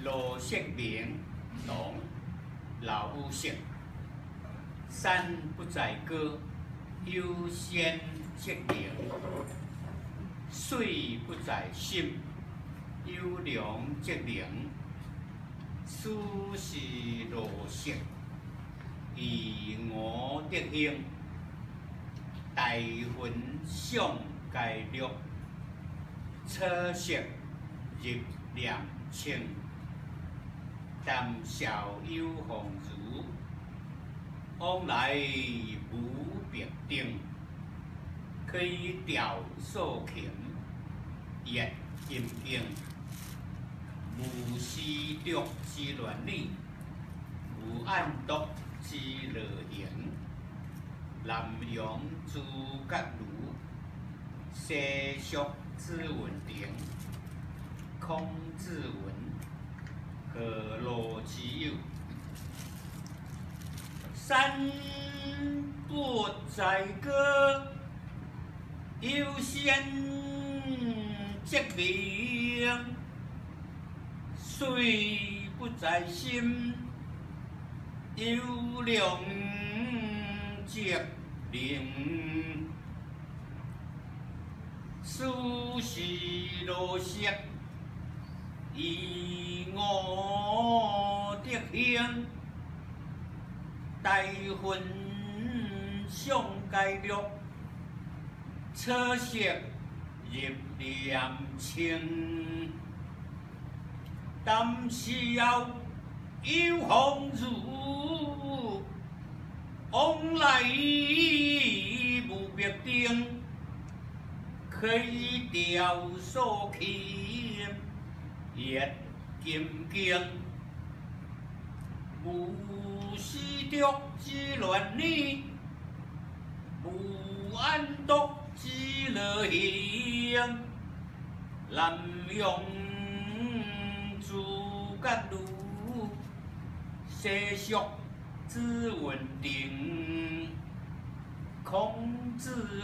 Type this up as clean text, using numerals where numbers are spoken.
羅釋明，唐，劉禹錫。山不在高，有仙則名；水不在深，有龍則靈。斯是陋室，以吾德行。大雲上階綠，草色入簾青。談笑有鴻儒，往來無白丁。溪釣素琴，閱金經。無絲竹之亂擬，無案牘之樂形。南陽諸葛廬，西蜀子雲亭。孔子云：何樂之有？山不在高，有仙則名；水不在深，有龍則靈。斯是陋室，以吾德行。大雲上階綠，草色入簾青。談笑有鴻儒，往來無白丁。溪釣素琴，閱金經。無絲竹之亂擬，無案牘之樂形。南陽諸葛廬，西蜀子雲亭。孔子